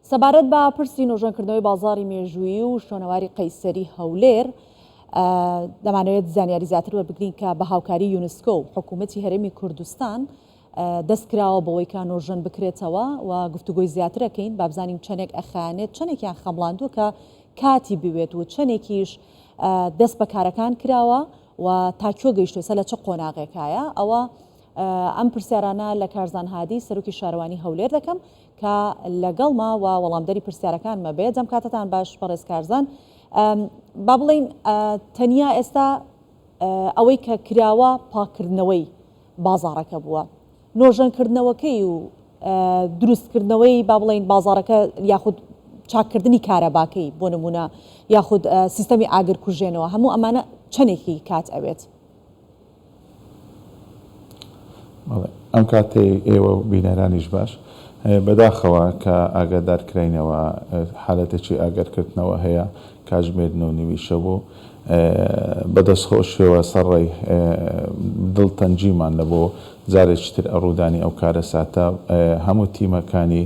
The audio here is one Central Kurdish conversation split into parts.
سەبارەت بە پرسی نۆژەنکردنەوەی بازاڕی مێژوویی و شوێنەواری قەیسەری هەولێر، دەمانەوێت زانیاری زیاتر وەربگرین کە بە هاوکاری یونسکۆ و حکوومەتی هەرێمی کوردستان دەست کراوە بەوەی کە نۆژەن بکرێتەوە و گفتوگۆی زیاترەکەین بابزانین چەندێک ئەخایەنێت چەندێکیان خەمڵاندووە کە کاتی بوێت و چەندێکیش دەست بە کارەکان کراوە و تا کوێ گەیشتووە لە چ قۆناغێکایە ئەوە ئەم پرسیارانە لە کارزان هادی سەرۆکی شارەوانی هەولێر دەکەم کە لەگەڵمە و وەڵامدەری پرسیارەکانمە بێت. ئەم کاتەتان باش بەڕێز کارزان. با بڵێین تەنیا ئێستا ئەوەی کە کراوە پاککردنەوەی بازاڕەکە بووە. نۆژەنکردنەوەکەی و دروستکردنەوەی با بڵێین بازاڕەکە یاخود چاککردنی کارەباکەی بۆ نمونە یاخود سیستەمی ئاگرکوژێنەوە هەموو ئەمانە چەندێکی کات ئەوێت؟ بەڵێ ئەم کاتەی ئێوە و بینەرانیش باش. بەداخەوە کە ئاگادار کراینەوە حالەتێکی ئاگرکردنەوە هەیە کاتژمێر نۆ نیوی شەو بوو. بە دەستخۆشیەوە سەرڕای دڵتەنگیمان لە بۆ جارێکی تر ڕوودانی ئەو کارەساتە هەموو تیمەکانی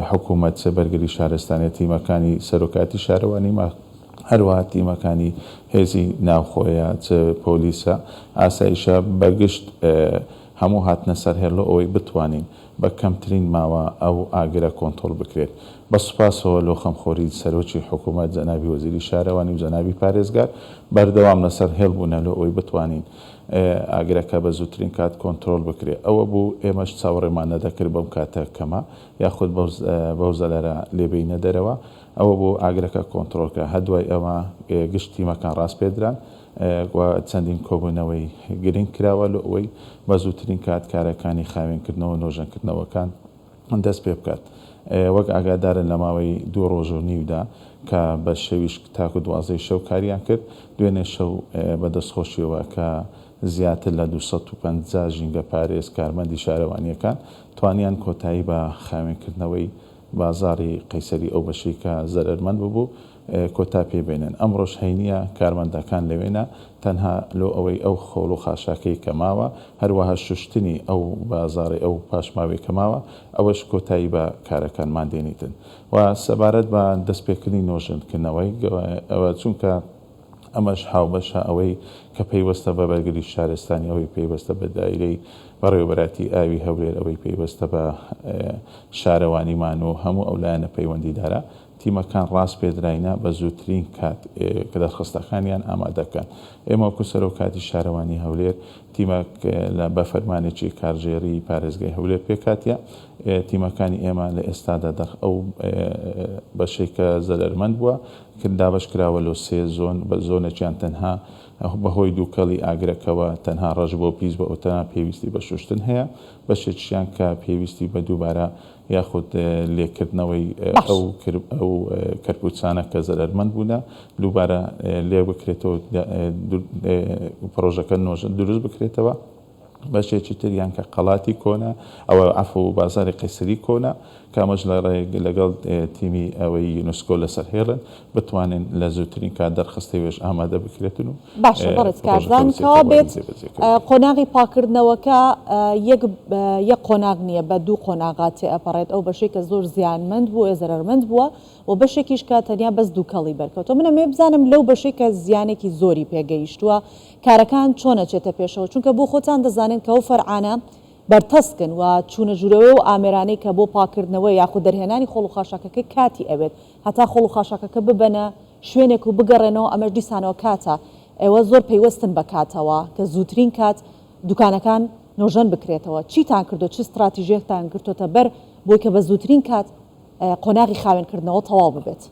حکوومەت چ بەرگری شارستانیە تیمەکانی سەرۆکایەتی شارەوانیمان هەروەها تیمەکانی هێزی ناوخۆیە چ پۆلیسە ئاسایشە بە گشت هەموو هاتنە سەر هێڵ لۆ ئەوەی بتوانین بە کەمترین ماوە ئەو ئاگرە کۆنتۆڵ بکرێت. بە سوپاسەوە لۆ خەمخۆری سەرۆکی حکوومەت جەنابی وەزیری شارەوانی و جەنابی پارێزگار بەردەوام لەسەر هێڵ بوونە لۆ ئەوەی بتوانین ئاگرەکە بە زووترین کات کۆنترۆڵ بکرێت. ئەوە بوو ئێمەش چاوەڕێمان نەدەکرد بەم کاتە کەمە یاخود بەو زەلەرە لێ بێینە دەرەوە. ئەوە بوو ئاگرەکە کۆنتڕۆڵ کرا. هەر دوای ئەوە گشت تیمەکان ڕاسپێردران و چەندین کۆبوونەوەی گرنگ کراوە لۆ ئەوەی بە زووترین کات کارەکانی خاوێنکردنەوە و نۆژەنکردنەوەکان دەست پێ بکات. وەک ئاگادارن لە ماوەی دوو ڕۆژ و نیودا کە بە شەویش تاکو دوازدەی شەو کاریان کرد، دوێنێ شەو بە دەستخۆشیەوە کە زیاتر لە 250 ژینگەپارێز کارمەندی شارەوانییەکان توانیان کۆتایی بە خاوێنکردنەوەی بازاڕی قەیسەری ئەو بەشەی کە زەرەرمەند ببوو کۆتا پێ بێنن. ئەمڕۆش هەینیە کارمەندەکان لەوێنە تەنها لۆ ئەوەی ئەو خۆڵ و خاشاکەی کە ماوە هەروەها شوشتنی ئەو بازاڕی ئەو پاشماوەی کە ماوە ئەوەش کۆتایی بە کارەکانمان دێنیتن و سەبارەت بە دەستپێکردنی نۆژەنکردنەوەی ئەوە چونکە ئەمەش هاوبەشە ئەوەی کە پەیوەستە بە بەرگری شارستانی، ئەوەی پەیوەستە بە دایرەی بەڕێوەبەرایەتی ئاوی هەولێر، ئەوەی پەیوەستە بە شارەوانیمان و هەموو ئەو لایەنە پەیوەندیدارە، تیمەکان ڕاسپێردراینە بە زووترین کات کە دەرخستەکانیان ئامادە بکەن. ئێمە وەکو سەرۆکاتی شارەوانی هەولێر تیمەک لە بە فەرمانێکی کارگێڕیی پارێزگای هەولێر پێکهاتیە، تیمەکانی ئێمە لە ئێستادا دەر ئەو بەشەی کە زەرەرمەند بووە کرد دابەش کراوە لۆ سێ زۆن بە زۆنێکیان تەنها بەهۆی دووکەڵی ئاگرەکەوە تەنها ڕەش بووە و پیس بووە ئەو تەنها پێویستی بە شوشتن هەیە بەشێکیشیان کە پێویستی بە دووبارە یاخود لێکردنەوەی باش. ئەو ئەو کەرپوچانە کە زەرەرمەند بوونە دووبارە لێ بکرێتەوە پڕۆژەکە نۆژە دروست بکرێتەوە. بەشێکی تریان کە قەڵاتی کۆنە، ئەوە عەفو بازاڕی قەیسەری کۆنە، کە ئەمەش لە ڕێ لەگەڵ تیمی ئەوەی یونسکۆ لەسەر هێڵن، بتوانین لە زووترین کات دەرخستەی وێش ئامادە بکرێتن و باشە بەڕێز پڕۆژەکە کارزان، بچێتە کەوا بواری بێت جێبەجێکردن. قۆناغی پاککردنەوەکە یەک یەک قۆناغ نییە، بە دوو قۆناغا تێئەپەڕێت، ئەو بەشەی کە زۆر زیانمەند بووە، زەرەرمەند بووە و بەشێکیش کە تەنیا بەس دووکەڵی بەرکەوتووە. من ئەمەوێ بزانم لەو بەشەی کە زیانێکی زۆری پێگەیشتووە، کارەکان چۆن ئەچێتە پێشەوە چونکە بۆ خۆتان دەزانن کە ئەو فەرعانە بەرتەسکن و چوونە ژوورەوەی ئەو ئامێرانەی کە بۆ پاککردنەوە یاخود دەرهێنانی خۆڵ و خاشاکەکە کاتی ئەوێت هەتا خۆڵ و خاشاکەکە ببەنە شوێنێک و بگەڕێنەوە ئەمەش دیسانەوە کاتە ئێوە زۆر پەیوەستن بە کاتەوە کە زووترین کات دوکانەکان نۆژەن بکرێتەوە چیتان کردووە چ ستراتیژێکتان گرتۆتە بەر بۆی کە بە زووترین کات قۆناغی خاوێنکردنەوە تەواو ببێت؟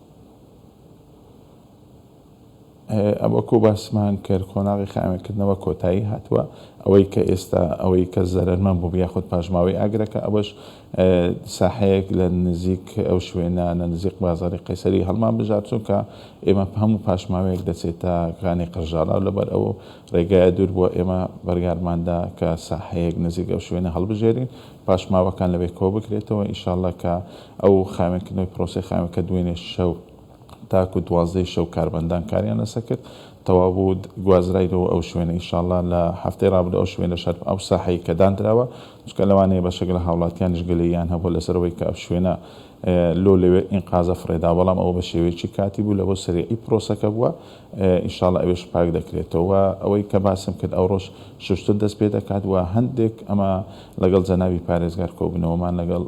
وەکو باسمان کرد قۆناغی خاوێنکردنەوە کۆتایی هاتووە، ئەوەی کە ئێستا ئەوەی کە زەرەرمەند بوو یاخود پاشماوەی ئاگرەکە ئەوەش ساحەیەک لە نزیک ئەو شوێنە لە نزیک بازاڕی قەیسەری هەڵمان بژارد چونکە ئێمە هەموو پاشماوەیەک دەچێتە کانی قرژاڵاو لەبەر ئەو ڕێگایە دوور بووە ئێمە بڕیارماندا کە ساحەیەک نزیک ئەو شوێنە هەڵبژێرین پاشماوەکان لەوێ کۆ بکرێتەوە ئیشاڵڵا کە ئەو خاوێنکردنەوەی پرۆسەی خاوێنکە دوێنێ شەو تاکو دوازدەی شەو کارمەندان کاریان لەسەر کرد تەواو بوو گوازراینەوە ئەو شوێنە ئیشاڵا لە هەفتەی ڕابردوو ئەو شوێنەش هەر ئەو ساحەی کە داندراوە چونکە لەوانەیە بەشێک لە هاوڵاتیانیش گلەییان هەبووە لەسەر ئەوەی کە ئەو شوێنە. لۆ لەوێ ئینقازە فڕێدا بەڵام ئەوە بە شێوەیەکی کاتی بوو لەبۆ سەریعی پرۆسەکە بووە ئینشاڵا ئەوێش پاک دەکرێتەوە وە ئەوەی کە باسم کرد ئەوڕۆش شوشتن دەست پێ دەکات وە هەندێک ئەمە لەگەڵ جەنابی پارێزگار کۆبوونەوەمان لەگەڵ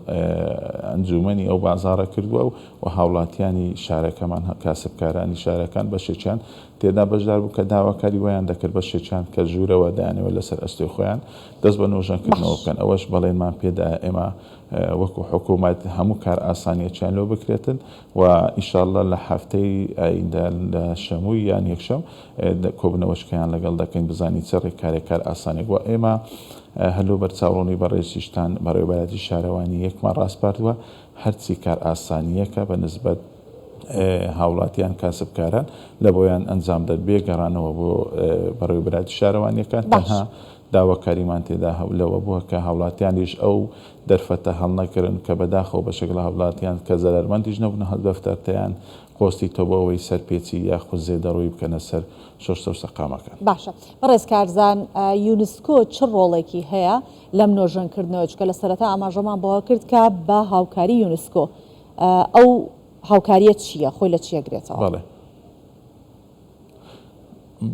ئەنجوومەنی ئەو بازاڕە کردووە و هاوڵاتیانی شارەکەمان کاسبکارانی شارەکان بەشێکیان تێدا بەشدار بوو کە داواکاری وایان دەکرد بەشێکیان کە ژوورەوە دەیانەوێت لەسەر ئەستۆی خۆیان دەست بە نۆژەنکردنەوە باش. بکەن ئەوەش بەڵێنمان پێدا ئێمە وەکو حکوومەت هەموو کارئاسانیەکیان لۆ بکرێتن و ان شاء اللە لە هەفتەی ئایندە لە شەمووی یان یەکشەم کۆبنەوەشکەیان لەگەڵ دەکەین بزانین چ ڕێکارێک کار ئاسانێک وە ئێمە هەر لۆ بەرچاوڕوونی بەڕێزیشتان بەڕێوەبەرایەتی شارەوانی یەکمان ڕاسپاردووە هەرچی کار ئاسانیەکە بە نسبەت هاوڵاتیان کاسبکاران لە بۆیان ئەنجام دەن بێ گەڕانەوە بۆ بەڕێوەبەرایەتی شارەوانیەکان باش. تەنها داواکاریمان تێدا لەوە بووە کە هاوڵاتیانیش ئەو دەرفەتە هەڵنەگرن کە بەداخەوە بەشێک لە هاوڵاتیان کە زەرەرمەندیش نەبوون دەفتەرتەیان قۆستیتەوە بۆ ئەوەی سەرپێچی یاخود زێدەڕۆیی بکەنە سەر شۆستە و سەقامەکان. باشە بەڕێز کارزان یونسکۆ چ ڕۆڵێکی هەیە لەم نۆژەنکردنەوە چونکە لە سەرەتا ئاماژەمان بەوە کرد کە بە هاوکاری یونسکۆ ئەو هاوکاریە چییە خۆی لە چی ئەگرێتەوە؟ بەڵێ.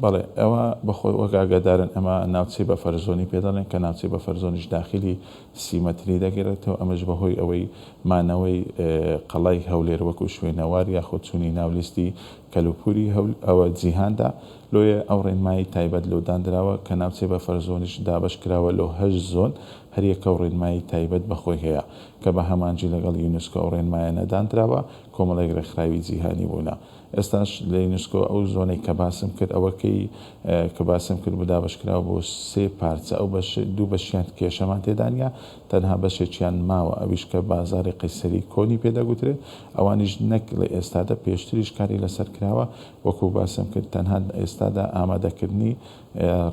بەڵێ ئەوە بەخۆ وەک ئاگادارن ئەمە ناوچەی بەفەرزۆنی پێ دەڵێن کە ناوچەی بەفەرزۆنیش داخلی سی مەتری دەگرێتەوە ئەمەش بەهۆی ئەوەی مانەوەی قەڵای هەولێر وەکو شوێنەوار یاخود چوونی ناو لیستی کەلوپوری ئەوە جیهاندا لۆیە ئەو ڕێنمایی تایبەت لۆ داندراوە کە ناوچەی بەفەرزۆنیش دابەش کراوە لۆ هەشت زۆن هەریەکەو ڕێنمایی تایبەت بەخۆی هەیە کە بە هەمانجی لەگەڵ یونسکۆ ئەو ڕێنمایانە داندراوە کۆمەڵێک ڕێکخراوی جیهانی بوونە ئێستاش لە یونسکۆ ئەو زۆنەی کە باسم کرد ئەوەکەی کە باسم کرد بوو دابەشکراوە بۆ سێ پارچە ئەو بەش دوو بەشیان کێشەمان تێدا نییە تەنها بەشێکیان ماوە ئەویش کە بازاڕی قەیسەری کۆنی پێ دەگوترێت ئەوانیش نەک لە ئێستادا پێشتریش کاری لەسەر کراوە وەکو باسم کرد تەنها ئێستادا ئامادەکردنی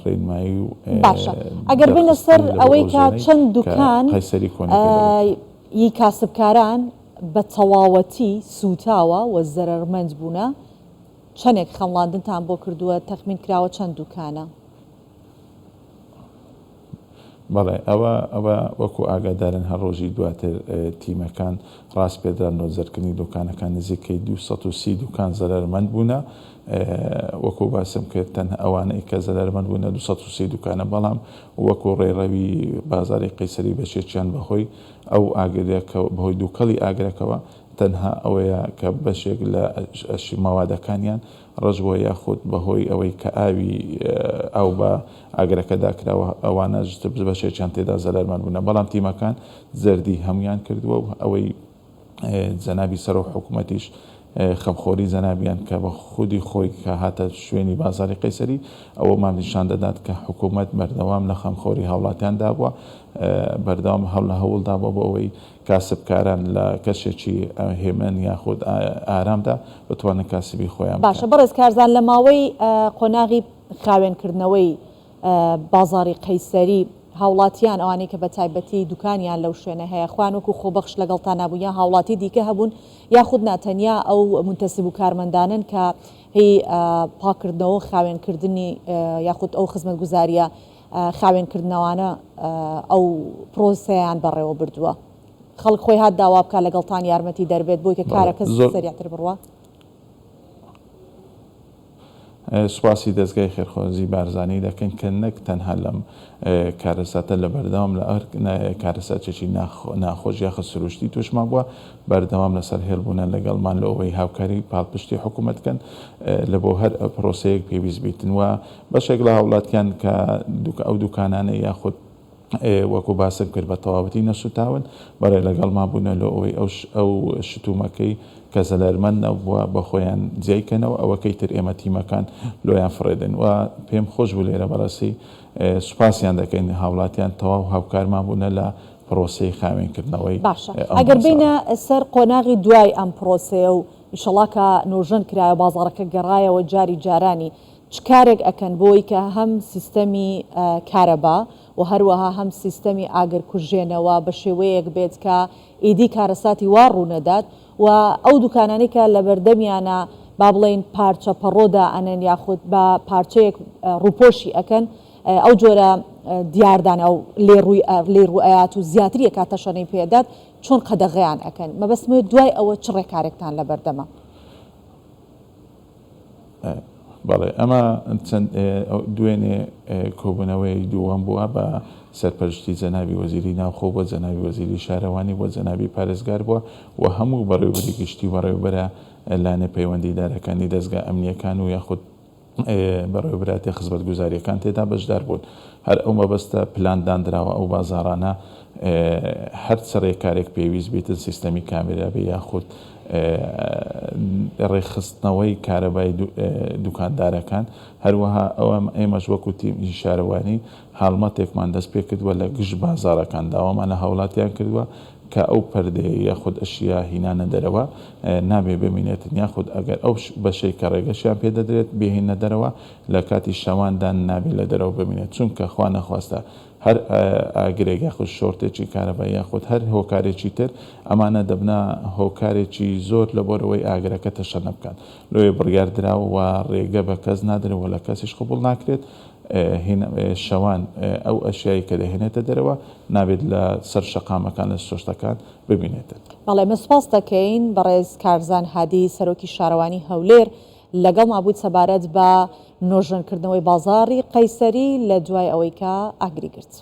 ڕێنمایی و باشە ئەگەر بێینە سەر دەرخستنی لە بۆ ئەوەی ئەو کە زۆنەی چەند کە دوکان قەیسەری کۆنی پێ دەگوترێت. ی کاسبکاران بە تەواوەتی سووتاوە و زەرەرمەند بوونە، چەنێک خەمڵاندنتان بۆ کردووە، تەخمین کراوە چەند دووکانە؟ بەڵێ ئەوە ئەوە وەکو ئاگادارن هەر ڕۆژی دواتر تیمەکان ڕاسپێردران لۆ زەرکردنی دوکانەکان نزیکەی 230 دوکان زەرەرمەند بوونە وەکو باسم کرد تەنها ئەوانەی کە زەرەرمەند بوونە 230 دوکانە بەڵام وەکو ڕێڕەوی بازاری قەیسەری بەشێکیان بەهۆی ئەو ئاگرە کە بەهۆی دووکەڵی ئاگرەکەوە تەنها ئەوەیە کە بەشێک لە مەوادەکانیان ڕەش بووە یاخود بەهۆی ئەوەی کە ئاوی ئاو بە ئاگرەکەدا کراوە ئەوانە بەشێکیان تێدا زەرەرمەند بوونە بەڵام تیمەکان زەردی هەموویان کردووە و ئەوەی جەنابی سەرۆک حکوومەتیش خەمخۆری جەنابیان کە بە خودی خۆی کە هاتە شوێنی بازاری قەیسەری ئەوەمان نیشان دەدات کە حکوومەت بەردەوام لە خەمخۆری هاوڵاتیاندا بووە بەردەوام هەوڵ لە هەوڵدا بووە بۆ ئەوەی کاسبکاران لە کەشێکی هێمن یاخود ئارامدا بتوانن کاسبی خۆیان باشە بکەن. بەڕێز کارزان لە ماوەی قۆناغی خاوێنکردنەوەی بازاڕی قەیسەری هاوڵاتیان ئەوانەی کە بە تایبەتی دوکانیان لەو شوێنە هەیە خۆیان وەکو خۆبەخش لەگەڵتان نابوون یا هاوڵاتی دیکە هەبوون یاخود نا تەنیا ئەو مونتەسب و کارمەندانەن کە هی پاککردنەوە و خاوێنکردنی یاخود ئەو خزمەتگوزاریە خاوێنکردنەوانە ئەو پرۆسەیان بەڕێوە بردووە خەڵک خۆی هات داوا بکات لەگەڵتان یارمەتی دەربێت بۆی کە کارەکە سەریعتر بڕوا؟ سوپاسی دەزگای خێرخوازی بارزانی دەکەین کە نەک تەنها لەم کارەساتە لە بەردەوام لە هەر کارەساتێکی ناخۆش یاخود سروشتی توشمان بووە بەردەوام لەسەر هێڵ بوونە لەگەڵمان لە ئەوەی هاوکاری پاڵپشتی حکوومەت کەن لە بۆ هەر پرۆسەیەک پێویست بیتن و بەشێک لە هاوڵاتیان کە ئەو دوکانانە یاخود وەکو باسم کرد بە تەواوەتی نەسوتاون، بەڵێ لەگەڵمان بوونە لۆ ئەوەی ئەو ئەو شتومەکەی کە زەلەرمەند نەبووە بە خۆیان جیای کەنەوە ئەوەکەی تر ئێمە تیمەکان لۆیان فڕێدەین و پێم خۆش بوو لێرە بەڕاستی سوپاسیان دەکەین هاوڵاتیان تەواو هاوکارمان بوونە لە پڕۆسەی خاوێن کردنەوەی باشە ئەم ئەگەر بازاڕە. بێینە سەر قۆناغی دوای ئەم پڕۆسەیە و ئیشەڵا کە نۆژەن کرایەوە بازاڕەکە گەڕایەوە جاری جارانی چ کارێک ئەکەن بۆی کە هەم سیستەمی کارەبا و هەروەها هەم سیستەمی ئاگرکوژێنەوە بە شێوەیەک بێت کە ئیدی کارەساتی وا ڕوونەدات و ئەو دوکانانەی کە لەبەردەمیانە با بڵێین پارچە پەڕۆ دائەنێن یاخود بە پارچەیەک ڕووپۆشی ئەکەن. ئەو جۆرە دیاردانە ئەو لێ ڕووی لێی ڕوو ئەیات و زیاتر یەکات تەشەنەی پێ ئەدات چۆن قەدەغەیان ئەکەن؟ مەبەستمە دوای ئەوە چ ڕێکارێکتان لەبەردەمە؟ بەڵێ ئەمە چەند دوێنێ کۆبوونەوەی دووەم بووە بە سەرپەرشتی جەنابی وەزیری ناوخۆ بووە، جەنابی وەزیری شارەوانی بووە، جەنابی پارێزگار بووە و هەموو بەڕێوەبەری گشتی و بەڕێوەبەرە لایەنە پەیوەندیدارەکانی دەزگا ئەمنییەکان و یاخود بەڕێوەبەرایەتیە خزمەتگوزارییەکان تێدا بەشدار بوون. هەر ئەو مەبەستە پلان داندراوە ئەو بازاڕانە هەر چ رێکارێک پێویست بیتن سیستەمی کامێرا بێ یاخود رێکخستنەوەی کارەبای دوکاندارەکان هەروەها ئەوە ئێمەش وەکو تیمی شارەوانی هەڵمەتێکمان دەست پێکردووە لە گشت بازاڕەکان داوامان لە هاوڵاتیان کردووە کە ئەو پەردەیە یاخود ئەشیا هینانە دەرەوە نابێ بمینێتن یاخود ئەگەر ئەو بەشەی کە ڕێگەشیان پێ دەدرێت بێهیننە دەرەوە لە کاتی شەواندا نابێ لە دەرەوە بمینێت چونکە خوا نەخواستە هەر ئاگرێک یاخود شۆرتێکی کارەبایی یاخود هەر هۆکارێکی تر ئەمانە دەبنە هۆکارێکی زۆر لە بۆرەوەی ئاگرەکە تەشەنە بکات لۆیە بڕیار دراوە و ڕێگە بە کەس نادرێت و لە کەسیش قبوڵ ناکرێت شەوان ئەو ئەشیای کە دەهێنێتە دەرەوە نابێت لە سەر شەقامەکان لە سۆشتەکان ببینێتن. بەڵێ ئێمە سوپاست دەکەین بەڕێز کارزان هادی سەرۆکی شارەوانی هەولێر لەگەڵما بوویت سەبارەت بە نۆژەنکردنەوەی بازاڕی قەیسەری لە دوای ئەوەی کە ئاگری گرت.